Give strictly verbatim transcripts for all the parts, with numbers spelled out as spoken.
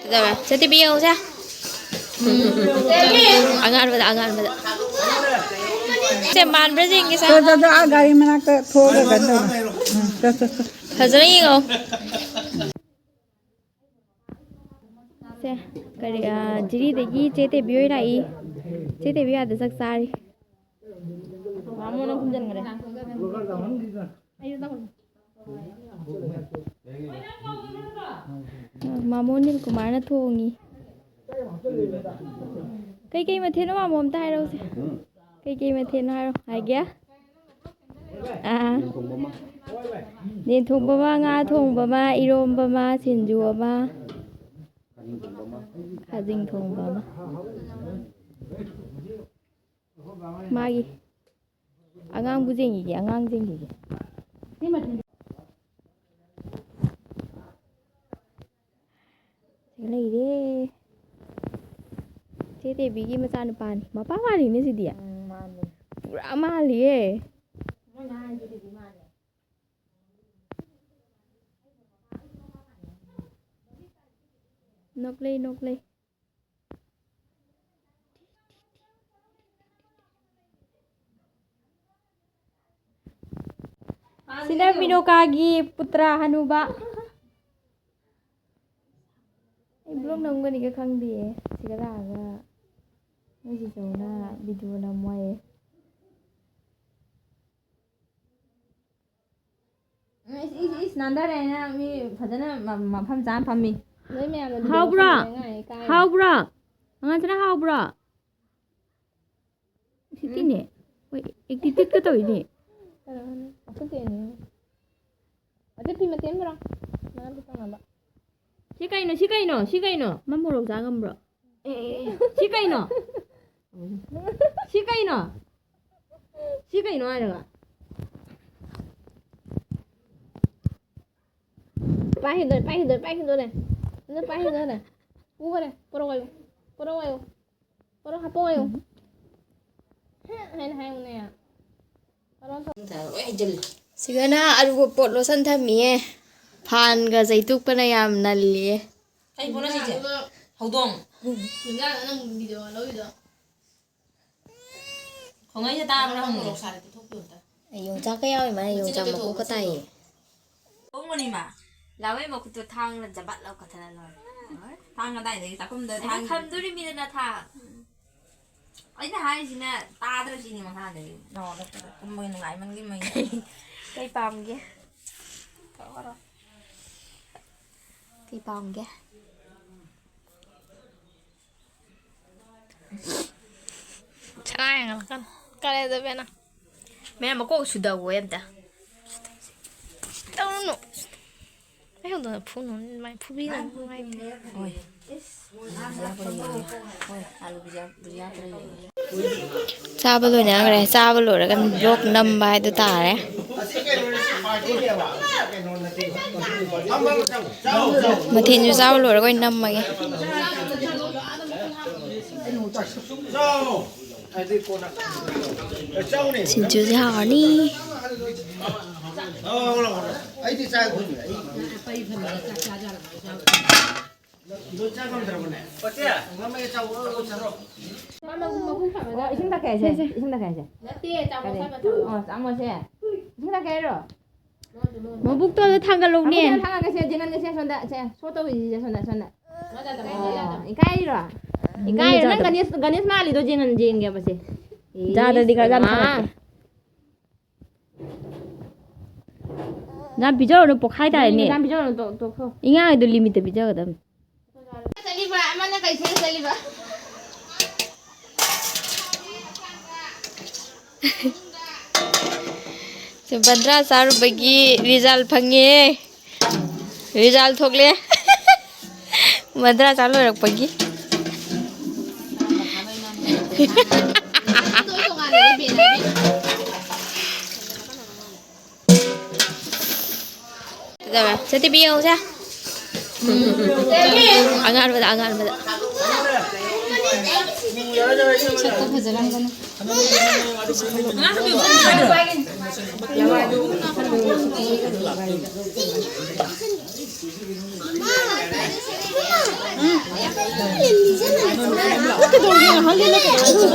ꯀꯩꯗꯧꯔꯦ? ꯆꯠꯇꯕꯤ ꯌꯦꯡꯉꯨꯁꯦ꯫ ꯎꯝ꯫ ꯑꯉꯥꯟꯕꯗ, ꯑꯉꯥꯟꯕꯗ꯫ ꯁꯦ, ꯃꯥꯟꯕ꯭ꯔꯥ ꯌꯦꯡꯒꯦꯁꯦ꯫ ꯆꯣ, ꯆꯣ, ꯆꯣ, ꯑꯥ ꯒꯥꯔꯤ ꯃꯅꯥꯛꯇ ꯊꯣꯛꯑꯒ ꯀꯩꯅꯣ ꯇꯧꯔꯣ꯫ ꯎꯝ, ꯆꯣ, ꯆꯣ, ꯆꯣ꯫ ꯐꯖꯅ ꯌꯦꯡꯉꯣ꯫ ꯁꯦ, ꯀꯔꯤ, ꯑ, ꯖꯤꯔꯤꯗꯒꯤ ꯆꯦ ꯇꯦꯕꯤ ꯍꯣꯏ ꯂꯥꯛꯏ꯫ ꯆꯦ ꯇꯦꯕꯤ ꯑꯥꯗ ꯆꯥꯛ ꯆꯥꯔꯤ꯫ ꯃꯥꯃꯣꯅ ꯈꯨꯝꯖꯟꯈ꯭ꯔꯦ꯫ ꯃꯥꯃꯣ ꯅꯤꯜ ꯀꯨꯃꯥꯔꯅ ꯊꯣꯡꯉꯤ꯫ ꯀꯩꯀꯩ ꯃꯊꯦꯜꯅꯣ, ꯃꯥꯃꯣ, ꯑꯝꯇ ꯍꯥꯏꯔꯛꯎꯁꯦ꯫ ꯀꯩꯀꯩ ꯃꯊꯦꯜꯅꯣ ꯍꯥꯏꯔꯣ꯫ ꯍꯥꯏꯒꯦ꯫ ꯑꯥ꯫ ꯌꯦꯟ ꯊꯣꯡꯕ ꯑꯃ, ꯉꯥ ꯊꯣꯡꯕ ꯑꯃ, ꯏꯔꯣꯝꯕ ꯑꯃ, ꯁꯤꯡꯖꯨ ꯑꯃ, ꯈꯥꯖꯤꯡ ꯊꯣꯡꯕ ꯑꯃ꯫ ꯃꯥꯒꯤ ꯑꯉꯥꯡꯕꯨ ꯌꯦꯡꯈꯤꯒꯦ, ꯑꯉꯥꯡ ꯌꯦꯡꯈꯤꯒꯦ꯫ ꯁꯤꯗ ꯂꯩꯔꯦ꯫ ꯆꯦ ꯇꯦꯕꯤꯒꯤ ꯃꯆꯥꯅꯨꯄꯥꯅꯤ꯫ ꯃꯄꯥ ꯃꯥꯜꯂꯤꯅꯦ ꯁꯤꯗꯤ꯫ ꯎꯝ, ꯃꯥꯜꯂꯦ꯫ ꯄꯨꯔꯥ ꯃꯥꯜꯂꯤꯌꯦ꯫ ꯃꯣꯏꯅ ꯍꯥꯏꯔꯤꯗꯨꯗꯤ ꯃꯥꯜꯂꯦ꯫ ꯅꯣꯛꯂꯩ, ꯅꯣꯛꯂꯩ꯫ ꯁꯤꯅ ꯃꯤꯅꯣꯀꯥꯒꯤ ꯄꯨꯇ꯭ꯔꯥ ꯍꯅꯨꯕ꯫ ꯑꯩ ꯕ꯭ꯂꯣꯛ ꯅꯝꯒꯅꯤꯒ ꯈꯪꯗꯦꯌꯦ꯫ ꯁꯤꯗ ꯂꯥꯛꯑꯒ ꯅꯣꯏ ꯆꯤꯆꯧꯅ ꯚꯤꯗꯤꯑꯣ ꯅꯝꯃꯣꯌꯦ꯫ ꯏꯁ, ꯏꯁ, ꯏꯁ, ꯅꯥꯟꯊꯔꯦꯅ ꯃꯤ ꯐꯖꯅ ꯃ-, ꯃꯐꯝ ꯆꯥꯅ ꯐꯝꯃꯤ꯫ ꯅꯣꯏ ꯃꯌꯥꯝꯅ ꯚꯤꯗꯤꯑꯣ ꯍꯥꯎꯕ꯭ꯔꯣ? ꯅꯝꯃꯤꯅ ꯉꯥꯏ ꯀꯥꯏ꯫ ꯍꯥꯎꯕ꯭ꯔꯣ? ꯑꯉꯥꯡꯁꯤꯅ ꯍꯥꯎꯕ꯭ꯔꯣ? ꯎꯁꯤꯠꯇꯤꯅꯦ꯫ ꯍꯣꯏ, ꯑꯦꯇꯤꯇ꯭ꯌꯨꯠꯀ ꯇꯧꯏꯅꯦ꯫ ꯀꯩꯅꯣꯅꯦ, ꯎꯁꯤꯠꯇꯦꯅꯦ꯫ ꯑꯗꯨ ꯐꯤ ꯃꯇꯦꯛ ꯑꯃ ꯄꯤꯔꯛꯑꯣ꯫ ꯃꯥꯅ ꯄꯤꯊꯣꯛꯅꯕ꯫ ꯁꯤ ꯀꯩꯅꯣ? ꯁꯤ ꯀꯩꯅꯣ? ꯁꯤ ꯀꯩꯅꯣ? ꯃꯥ ꯃꯣꯔꯣꯛ ꯆꯥ ꯉꯝꯕ꯭ꯔꯣ? ꯑꯦ, ꯑꯦ, ꯑꯦ꯫ ꯁꯤ ꯀꯩꯅꯣ? ꯁꯤ ꯀꯩꯅꯣ? ꯁꯤ ꯀꯩꯅꯣ ꯍꯥꯏꯔꯒ? ꯄꯥꯏꯈꯤꯗꯣꯔꯦ, ꯄꯥꯏꯈꯤꯗꯣꯔꯦ, ꯄꯥꯏꯈꯤꯗꯣꯔꯦ꯫ ꯑꯗꯨ ꯄꯥꯏꯈꯤꯗꯣꯔꯦ꯫ ꯄꯨꯈꯔꯦ꯫ ꯄꯣꯔꯛꯑꯣ ꯍꯥꯏꯌꯨ꯫ ꯄꯣꯔꯛꯑꯣ ꯍꯥꯏꯌꯨ꯫ ꯄꯣꯔꯛꯑꯣ, ꯍꯥꯄꯛꯑꯣ ꯍꯥꯏꯌꯨ꯫ ꯍꯦ ꯍꯥꯏꯅ ꯍꯥꯏꯌꯨꯅꯦ꯫ ꯄꯣꯔꯛꯑꯣ꯫ ꯁꯤꯒꯅ ꯑꯔꯨꯕ ꯄꯣꯠ ꯂꯣꯠꯁꯟ ꯊꯝꯃꯤꯌꯦ꯫ ꯐꯥꯟꯒ ꯆꯩꯇꯨꯞꯀꯅ ꯌꯥꯝ ꯅꯜꯂꯤꯌꯦ꯫ ꯀꯩ ꯄꯣꯠꯅꯣ ꯁꯤꯁꯦ? ꯍꯧꯗꯣꯡ꯫ ꯌꯦꯟꯖꯥꯡꯗ ꯅꯪ ꯚꯤꯗꯤꯑꯣ ꯂꯧꯔꯤꯗꯣ꯫ ꯈꯣꯡꯉꯩꯁꯦ ꯇꯥꯕ꯭ꯔꯥ ꯍꯪꯉꯦ꯫ ꯃꯣꯔꯣꯛ ꯁꯥꯔꯦ ꯄꯤꯊꯣꯛꯄꯤꯌꯨ ꯑꯝꯇ꯫ ꯌꯣꯡꯆꯥꯛꯀ ꯌꯥꯎꯔꯤ ꯃꯥꯜꯂꯦ, ꯌꯣꯡꯆꯥꯛ ꯃꯀꯣꯛꯀ ꯇꯥꯏꯌꯦ꯫ ꯄꯣꯡꯕꯅꯤꯃ꯫ ꯂꯥꯎꯋꯦ ꯃꯈꯨꯠꯇꯣ ꯊꯥꯡꯅ ꯖꯕꯠ ꯂꯥꯎ ꯀꯛꯊꯠꯂ ꯂꯣꯏꯔꯦ꯫ ꯊꯥꯡ ꯀꯗꯥꯏꯗꯒꯤ ꯆꯥꯛꯈꯨꯝꯗ ꯑꯩꯅ ꯊꯥꯡ ꯊꯝꯗꯣꯔꯤꯃꯤꯗꯅ ꯊꯥꯡ꯫ ꯑꯩꯅ ꯍꯥꯏꯁꯤꯅ ꯇꯥꯗ꯭ꯔꯁꯤꯅꯤ ꯃꯈꯥꯗꯒꯤ꯫ ꯅꯉꯣꯟꯗ ꯀꯨꯝꯕꯒꯤ ꯅꯨꯡꯉꯥꯏꯃꯟꯈꯤꯕ ꯃꯩ꯫ ꯀꯩ ꯄꯥꯝꯒꯦ? ꯀꯩ ꯄꯥꯝꯒꯦ? ꯆꯔꯥ ꯍꯦꯟꯒꯠꯂꯛꯀꯅꯨ꯫ ꯀꯔꯦꯗ ꯕꯦꯅꯥ꯫ ꯃꯌꯥꯝ ꯃꯀꯣꯛ ꯁꯨꯗꯧꯋꯦ ꯑꯝꯇ꯫ ꯇꯧꯅꯨ꯫ ꯑꯩ ꯍꯧꯗꯣꯡꯗ ꯐꯨꯅꯨ, ꯃꯥꯏ ꯐꯨꯕꯤꯅꯨ, ꯅꯨꯡꯉꯥꯏꯇꯦ꯫ ꯍꯣꯏ꯫ ꯍꯣꯏ, ꯑꯂꯨ ꯕꯨꯖꯤꯌꯥ, ꯕꯨꯖꯤꯌꯥ ꯈꯔ ꯌꯦꯡꯉꯦ꯫ ꯆꯥꯕ ꯂꯣꯏꯅꯈ꯭ꯔꯦ꯫ ꯆꯥꯕ ꯂꯣꯏꯔꯒ vlog ꯅꯝꯕ ꯍꯥꯏꯗꯨ ꯇꯥꯔꯦ꯫ ꯃꯊꯦꯜꯁꯨ ꯆꯥꯕ ꯂꯣꯏꯔꯒ ꯑꯣꯏꯅ ꯅꯝꯃꯒꯦ꯫ ꯁꯤꯡꯖꯨꯁꯦ ꯍꯥꯎꯔꯅꯤ꯫ ꯑꯣ, ꯏꯁꯤꯡ ꯊꯛꯀꯦ ꯍꯥꯏꯁꯦ? ꯁꯦ, ꯁꯦ꯫ ꯏꯁꯤꯡ ꯊꯛꯀꯦ ꯍꯥꯏꯁꯦ? ꯅꯠꯇꯦ, ꯆꯥꯃꯁ ꯀꯔꯤ? ꯍꯥꯏꯕ, ꯆꯥꯃꯁ꯫ ꯑꯣ, ꯆꯥꯃꯁꯁꯦ? ꯏꯁꯤꯡ ꯊꯛꯀꯦ ꯍꯥꯏꯔꯣ? ꯃꯕꯨꯛꯇꯣ ꯑꯗꯨ ꯊꯥꯡꯒꯠꯂꯧꯅꯦ꯫ ꯃꯕꯨꯛꯇꯣ ꯊꯥꯡꯒꯠꯀꯦꯁꯦ, ꯖꯦꯅꯟꯒꯁꯦ ꯁꯣꯝꯗ, ꯁꯦ, ꯁꯣ ꯇꯧꯕꯤꯁꯤꯁꯦ ꯁꯣꯝꯗ, ꯁꯣꯝꯗ꯫ ꯑꯣ, ꯏꯀꯥꯏꯔꯤꯔꯣ? ꯏꯀꯥꯏꯔꯤꯔꯣ? ꯅꯪ ꯖꯥꯗ-, ꯒꯅꯦꯁ, ꯒꯅꯦꯁ ꯃꯥꯜꯂꯤꯗꯣ ꯖꯦꯅꯟ ꯌꯦꯡꯒꯦꯕꯁꯦ꯫ ꯖꯥꯗ꯭ꯔꯗꯤ ꯈꯔ ꯌꯥꯝ ꯏꯃꯥ꯫ ꯊꯥꯡꯒꯠꯀꯦ꯫ ꯌꯥꯝ ꯄꯤꯖꯔꯨꯅꯨ, ꯄꯣꯛꯈꯥꯏ ꯇꯥꯔꯦꯅꯦ꯫ ꯌꯥꯝ ꯄꯤꯖꯔꯨꯅꯨ, ꯇꯣꯛ-, ꯇꯣꯛꯊꯣꯛ꯫ ꯏꯉꯥꯡꯗꯣ limit ꯆꯠꯂꯤꯕ? ꯑꯃꯅ ꯀꯩ ꯁꯦꯝ ꯆꯠꯂꯤꯕ? ꯁꯨꯚꯗ꯭ꯔꯥ ꯆꯥꯔꯨꯕꯒꯤ result ꯐꯪꯉꯦ꯫ Result ꯊꯣꯛꯂꯦ꯫ ꯁꯨꯚꯗ꯭ꯔꯥ ꯆꯥ ꯂꯣꯏꯔꯛꯄꯒꯤ꯫ ꯐꯖꯕ꯭ꯔꯥ? ꯁꯦ, ꯇꯤꯚꯤ ꯌꯦꯡꯉꯨꯁꯦ꯫ ꯎꯝ꯫ ꯑꯉꯥꯟꯕꯗ, ꯑꯉꯥꯟꯕꯗ꯫ ꯁꯛꯇꯣ ꯐꯖꯔꯝꯒꯅꯤ꯫ ꯅꯪ ꯀꯩꯗꯧꯔꯒꯦ? ꯉꯥꯏꯍꯥꯛ ꯂꯦꯜꯂ ꯀꯩꯗꯧꯔꯒꯦ?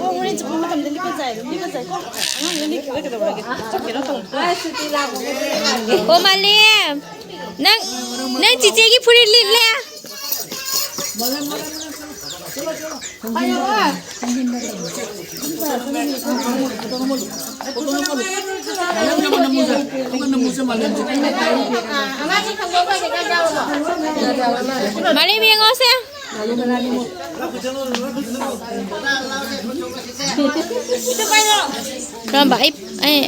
ꯑꯣ, ꯍꯣꯔꯦꯟ ꯆꯠꯄ ꯃꯇꯝꯗ ꯂꯤꯠꯄ ꯌꯥꯏ, ꯂꯤꯠꯄ ꯌꯥꯏꯀꯣ꯫ ꯑꯉꯥꯡꯗꯨꯅ ꯂꯤꯠꯈꯤꯕ ꯀꯩꯗꯧꯔꯒꯦ? ꯆꯠꯀꯦꯔꯣ ꯇꯧ꯫ ꯑꯣ, ꯃꯥꯂꯦꯝ, ꯅꯪ, ꯅꯪ ꯆꯤꯆꯦꯒꯤ ꯐꯨꯔꯤꯠ ꯂꯤꯠꯂꯦ꯫ ꯃꯥꯂꯦꯝ ꯌꯦꯡꯉꯣꯁꯦ꯫ ꯀꯔꯝꯕ? ꯑꯩ, ꯑꯩ,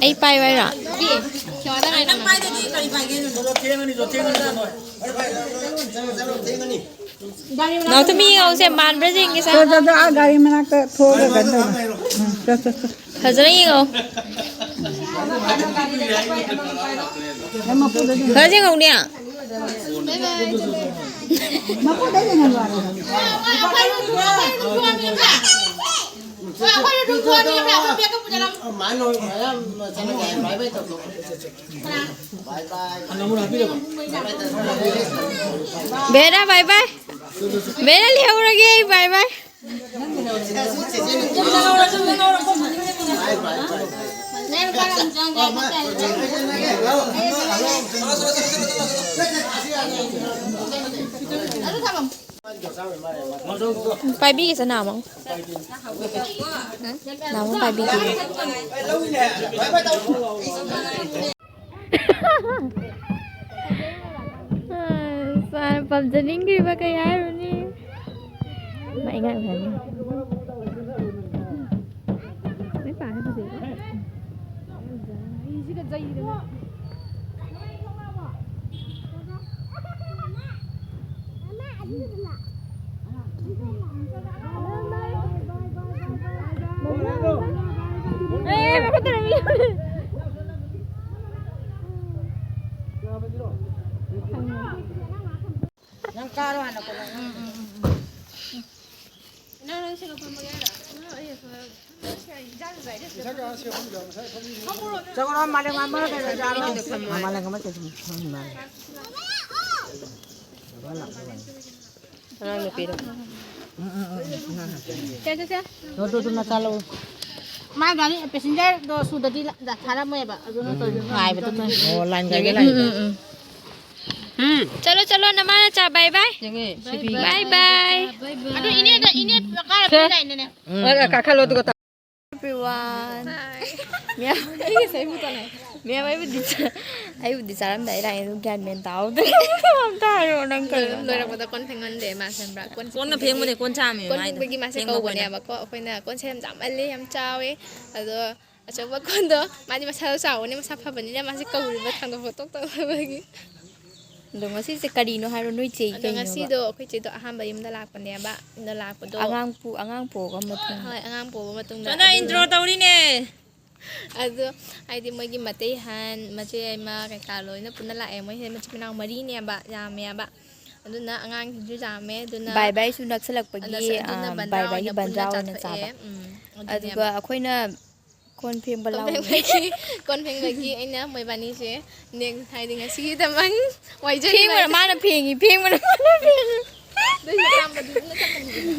ꯑꯩ ꯄꯥꯏꯌꯨ ꯍꯥꯏꯔꯣ? ꯅꯪ ꯄꯥꯏꯗꯗꯤ ꯀꯔꯤ ꯄꯥꯏꯒꯦ? ꯅꯥꯎꯇꯣꯝꯕꯤ ꯌꯦꯡꯉꯧꯁꯦ, ꯃꯥꯟꯕ꯭ꯔꯥ ꯌꯦꯡꯒꯦꯁꯦ꯫ ꯆꯣ, ꯆꯣ, ꯆꯣ, ꯑꯥ ꯒꯥꯔꯤ ꯃꯅꯥꯛꯇ ꯊꯣꯛꯑꯒ ꯀꯩꯅꯣ ꯇꯧꯔꯣ꯫ ꯎꯝ, ꯆꯣ, ꯆꯣ, ꯆꯣ꯫ ꯐꯖꯅ ꯌꯦꯡꯉꯧ꯫ ꯅꯪ ꯃꯄꯨꯗꯁꯨ ꯐꯖꯅ ꯌꯦꯡꯉꯧꯅꯦ꯫ ꯃꯄꯨꯗ ꯌꯦꯡꯍꯜꯂꯣ ꯍꯥꯏꯕ꯫ ꯕꯦꯔꯥ, bye bye꯫ ꯕꯦꯔꯥ, ꯂꯩꯍꯧꯔꯒꯦ ꯑꯩ, bye bye꯫ ꯄꯥꯏꯕꯤꯒꯦꯁꯦ ꯅꯥꯃ꯫ ꯅꯥꯃ ꯄꯥꯏꯕꯤꯒꯦ꯫ ꯄꯥꯝꯖꯅꯤꯡꯈ꯭ꯔꯤꯕ ꯀꯩ ꯍꯥꯏꯔꯨꯅꯤ? ꯃꯥꯏ ꯉꯥꯡꯈ꯭ꯔꯅꯤ꯫ ꯂꯣꯏ ꯄꯥꯟꯅ ꯐꯖꯩꯀꯣ꯫ ꯍꯤꯁꯤꯒ ꯖꯩꯗꯅ꯫ ꯑꯦ, ꯃꯈꯨꯠꯇ ꯂꯩ꯫ ꯅꯪ ꯀꯥꯔꯣ ꯍꯥꯟꯅ ꯀꯣꯟꯅ꯫ ꯎꯝ, ꯎꯝ, ꯎꯝ, ꯎꯝ꯫ ꯆꯠꯈ꯭ꯔꯣ, ꯃꯥꯂꯦꯝꯉꯥꯟꯕ ꯀꯩꯅꯣ ꯆꯥꯔꯣ꯫ ꯃꯥꯂꯦꯝꯉꯥꯟꯕ ꯆꯠꯈ꯭ꯔꯣ꯫ ꯎꯝ, ꯃꯥꯂꯦꯝ꯫ ꯑꯉꯥꯡ ꯅꯨꯄꯤꯗꯣ꯫ ꯁꯦ, ꯁꯦ, ꯁꯦ꯫ ꯇꯣ, ꯇꯣ, ꯇꯣ, ꯅꯆꯥ ꯂꯧꯔꯣ꯫ ꯃꯥ ꯒꯥꯔꯤ ꯄꯦꯁꯦꯟꯖꯔꯗꯣ ꯁꯨꯗꯗꯤ ꯂ-, ꯂ-, ꯊꯥꯔꯝꯃꯣꯏꯕ꯫ ꯑꯗꯨꯅ ꯇꯧꯔꯤꯗꯣ꯫ ꯉꯥꯏꯕꯗꯣ ꯃꯣꯏ꯫ ꯑꯣ, ꯂꯥꯏꯟ ꯒꯥꯔꯤꯗ ꯎꯝ, ꯂꯥꯛꯏꯕ꯫ ꯎꯝ, ꯎꯝ꯫ ꯎꯝ꯫ ꯆꯠꯂꯣ, ꯆꯠꯂꯣ, ꯅꯃꯥ ꯅꯆꯥ, bye bye꯫ ꯌꯦꯡꯉꯦ, ꯁꯤ ꯄꯤ꯫ Bye bye꯫ ꯑꯗꯣ ꯏꯅꯦꯗ, ꯏꯅꯦ ꯀꯥꯔ ꯁꯦ꯫ ꯄꯤꯗꯥꯏꯅꯦ꯫ ꯎꯝ, ꯑ, ꯀꯥꯈꯠꯂꯣ, ꯑꯗꯨꯒ ꯇꯥ-, Everyone꯫ ꯃꯌꯥꯝ, ꯃꯌꯥꯝ ꯑꯩꯕꯨꯗꯤ ꯆꯥ-, ꯑꯩꯕꯨꯗꯤ ꯆꯥꯔꯝꯗꯥꯏ ꯂꯥꯛꯑꯦ, ꯑꯗꯨ ꯒ꯭ꯌꯥꯟ ꯃꯦꯟ ꯇꯥꯍꯧꯗ꯭ꯔꯦ꯫ ꯑꯝꯇ ꯍꯥꯏꯔꯛꯑꯣ, ꯅꯪ ꯀꯩꯅꯣ? ꯂꯣꯏꯔꯛꯄꯗ ꯀꯣꯟ ꯐꯦꯡꯍꯟꯗꯦ ꯃꯥꯁꯦ, ꯈꯪꯕ꯭ꯔꯥ? ꯀꯣꯟ ꯀꯣꯟꯒ ꯐꯦꯡꯕꯗꯤ ꯐꯦꯡꯕꯒꯤ, ꯀꯣꯟ ꯆꯥꯝꯃꯦ ꯀꯣꯟ ꯃꯥꯏꯗꯣ꯫ ꯐꯦꯡꯕꯒꯤ ꯃꯥꯁꯦ ꯐꯦꯡꯕ ꯑꯩꯈꯣꯏꯅ꯫ ꯀꯧꯕꯅꯦꯕꯀꯣ꯫ ꯑꯩꯈꯣꯏꯅ ꯀꯣꯟꯁꯦ ꯌꯥꯝ ꯆꯥꯝꯃꯜꯂꯦ, ꯌꯥꯝ ꯆꯥꯎꯋꯦ꯫ ꯑꯗꯣ ꯑꯆꯧꯕ ꯀꯣꯟꯗꯣ, ꯃꯥꯗꯤ ꯃꯁꯥꯗꯣ ꯆꯥꯎꯕꯅꯤꯅ, ꯃꯁꯥ ꯐꯕꯅꯤꯅ, ꯃꯥꯁꯦ ꯀꯧꯔꯤꯕ ꯊꯥꯡꯗꯣꯛ ꯈꯣꯠꯇꯣꯛ ꯇꯧꯅꯕꯒꯤ꯫ ꯑꯗꯣ ꯉꯁꯤꯁꯦ ꯀꯔꯤꯅꯣ ꯍꯥꯏꯔꯣ, ꯅꯣꯏ ꯆꯦꯒꯤ ꯑꯗꯣ ꯀꯩꯅꯣꯕ? ꯉꯁꯤꯗꯣ ꯑꯩꯈꯣꯏ ꯆꯦꯗꯣ ꯑꯍꯥꯟꯕ ꯌꯨꯝꯗ ꯂꯥꯛꯄꯅꯦꯕ꯫ ꯌꯨꯝꯗ ꯂꯥꯛꯄꯗꯣ ꯑꯉꯥꯡ ꯄꯨ-, ꯑꯉꯥꯡ ꯄꯣꯛꯑꯒ ꯃꯇꯨꯡ꯫ ꯍꯣꯏ, ꯑꯉꯥꯡ ꯄꯣꯛꯑꯕ ꯃꯇꯨꯡꯗ꯫ ꯁꯣꯝꯗ ꯑꯗꯨꯅ intro ꯇꯧꯔꯤꯅꯦ꯫ ꯑꯗꯣ ꯍꯥꯏꯗꯤ ꯃꯣꯏꯒꯤ ꯃꯇꯩ ꯑꯍꯟ, ꯃꯆꯦ ꯌꯥꯏꯃ ꯀꯩꯀꯥ ꯂꯣꯏꯅ ꯄꯨꯟꯅ ꯂꯥꯛꯑꯦ꯫ ꯃꯣꯏꯁꯦ ꯃꯆꯤꯟ ꯃꯅꯥꯎ ꯃꯔꯤꯅꯦꯕ, ꯌꯥꯝꯃꯦꯕ꯫ ꯑꯗꯨꯅ ꯑꯉꯥꯡꯁꯤꯡꯁꯨ ꯌꯥꯝꯃꯦ꯫ ꯑꯗꯨꯅ ꯕꯥꯏ ꯕꯥꯏꯁꯨ ꯅꯛꯁꯜꯂꯛꯄꯒꯤ, ꯑꯗꯨꯅ ꯑꯥ, ꯕꯟꯗ꯭ꯔꯥ ꯕꯥꯏ ꯕꯥꯏꯒꯤ ꯑꯣꯏꯅ ꯕꯟꯗ꯭ꯔꯥ ꯄꯨꯟꯅ ꯑꯣꯏꯅ ꯆꯥꯊꯣꯛꯑꯦ꯫ ꯆꯥꯕ꯫ ꯎꯝ, ꯑꯗꯨꯒ ꯑꯗꯨꯅꯦꯕ꯫ ꯑꯩꯈꯣꯏꯅ ꯀꯣꯟ ꯐꯦꯡꯕ ꯀꯣꯟ ꯂꯥꯎꯕ꯫ ꯐꯦꯡꯕꯒꯤ, ꯀꯣꯟ ꯐꯦꯡꯕꯒꯤ ꯑꯩꯅ ꯃꯣꯏꯕꯥꯅꯤꯁꯦ ꯅꯦꯛ-, ꯍꯥꯏꯗꯤ ꯉꯁꯤꯒꯤꯗꯃꯛ ꯋꯥꯏꯖꯔꯤꯕ ꯐꯦꯡꯕꯅ ꯍꯥꯏꯇꯥꯔꯦ꯫ ꯃꯥꯅ ꯐꯦꯡꯉꯤ, ꯐꯦꯡꯕꯅ ꯃꯥꯅ ꯐꯦꯡꯉꯤ꯫ ꯑꯗꯨꯏꯁꯨ ꯆꯥꯝꯕꯗꯤ ꯑꯗꯨꯅ ꯆꯞ ꯃꯥꯟꯅꯩꯗꯅ꯫